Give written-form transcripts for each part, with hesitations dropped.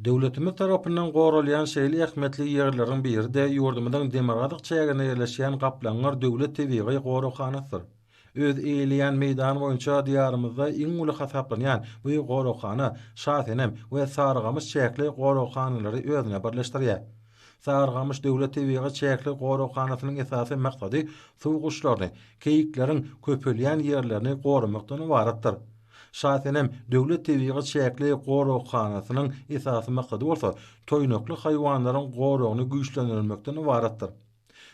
Döwletimiz tarapyndan goralýan şeýle ähmiýetli ýerleriň biri-de ýurdumyzyň demirgazyk çäginde ýerleşýän Gaplaňgyr döwlet tebigy goraghanasydyr. Öz eýeleýän meýdany boýunça Diýarymyzda iň uly hasaplanýan bu goraghana Şasenem we Sarygamyş çäkli goraghanalary özüne birleşdirýär. Sarygamyş döwlet tebigy çäkli goraghanasynyň esasy maksady suw guşlaryny, keýikleriň köpelýän ýerlerini goramakdan ybaratdyr. Şasenem döwlet tebigy çäkli goraghanasynyň esasy maksady bolsa toýnakly haýwanlaryň goragyny güýçlendirmekden ybaratdyr.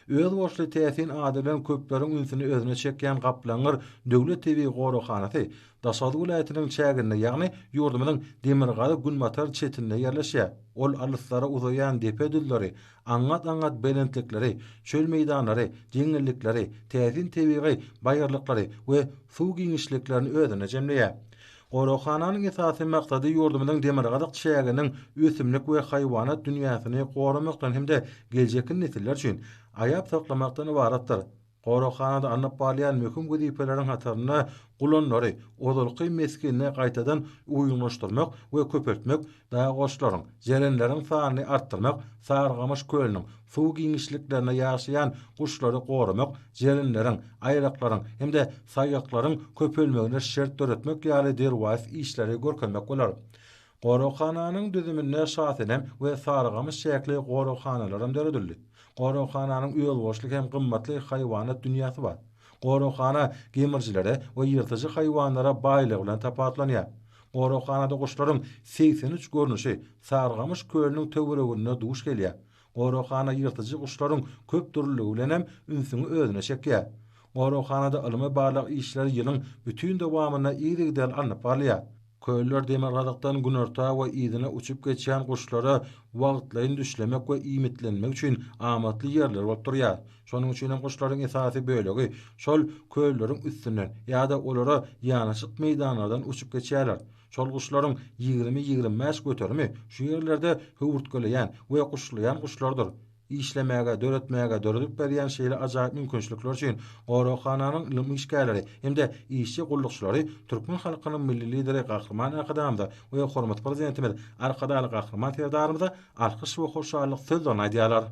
Özboluşly täsin ady bilen köpleriň ünsüni özüne çekýän Gaplaňgyr döwlet tebigy goraghanasy Daşoguz welaýatynyň çäginde, ýagny ýurdumyzyň demirgazyk-günbatar çetinde ýerleşýär. Ol alyslara uzaýan depe düzleri, aňňat-aňňat belentlikleri, çöl meýdanlary, jeňňellikleri, täsin tebigy baýyrlyklary we suw giňişliklerini özünde jemleýär. Goraghananyň esasy maksady ýurdumyzyň demirgazyk çäginiň ösümlik we haýwanat dünýäsini goramakdan hem-de geljekki nesiller üçin aýap saklamakdan ybaratdyr. Goraghanada alnyp barylýan möhüm wezipeleriň hatarynda gulanlary ozalky mesgenine gaýtadan uýgunlaşdyrmak we köpeltmek, dag goçlaryň, jerenleriň sanyny artdyrmak, Sarygamyş kölüniň suw giňişliklerinde ýaşaýan guşlary goramak, jerenleriň, aýraklaryň hem-de saýgaklaryň köpelmegine şert döretmek ýaly derwaýys işleri görkezmek bolar. Goraghananyň düzüminde Şasenem we Sarygamyş çäkli goraghanalaram döredildi. Goraghananyň özboluşly hem gymmatly haýwanat dünýäsi bar. Goraghana gemrijilere we ýyrtyjy haýwanlara baýlygy bilen tapawutlanýar. Goraghanada guşlaryň 83 görnüşi Sarygamyş kölüniň töwereginde duş gelýär. Goraghana ýyrtyjy guşlaryň köp dürlüligi bilenem ünsüňi özüne çekýär. Goraghanada ylmy-barlag işleri ýylyň bütin dowamynda yzygiderli alnyp barylýar. Köller demirgazykdan günorta we yzyna uçup geçýän guşlara wagtlaýyn düşlemek we iýmitlenmek üçin amatly ýerler bolup durýar. Şonuň üçin hem guşlaryň esasy bölegi şol kölleriň üstünden ýa-da olara ýanaşyk meýdanlardan uçup geçýärler. Şol guşlaryň 20-25 göterimi şu ýerlerde höwürtgeleýän we guşlaýan guşlardyr. Işlemäge, döretmäge, döredip berýän şeýle ajaýyp mümkinçilikler üçin goraghananyň ylym işgärleri hem-de işçi gullukçylary türkmen halkynyň Milli Lideri Gahryman Arkadagymyza we hormatly Prezidentimiz Arkadagly Gahryman Serdarymyza alkyş we hoşallyk sözlerini aýdýarlar.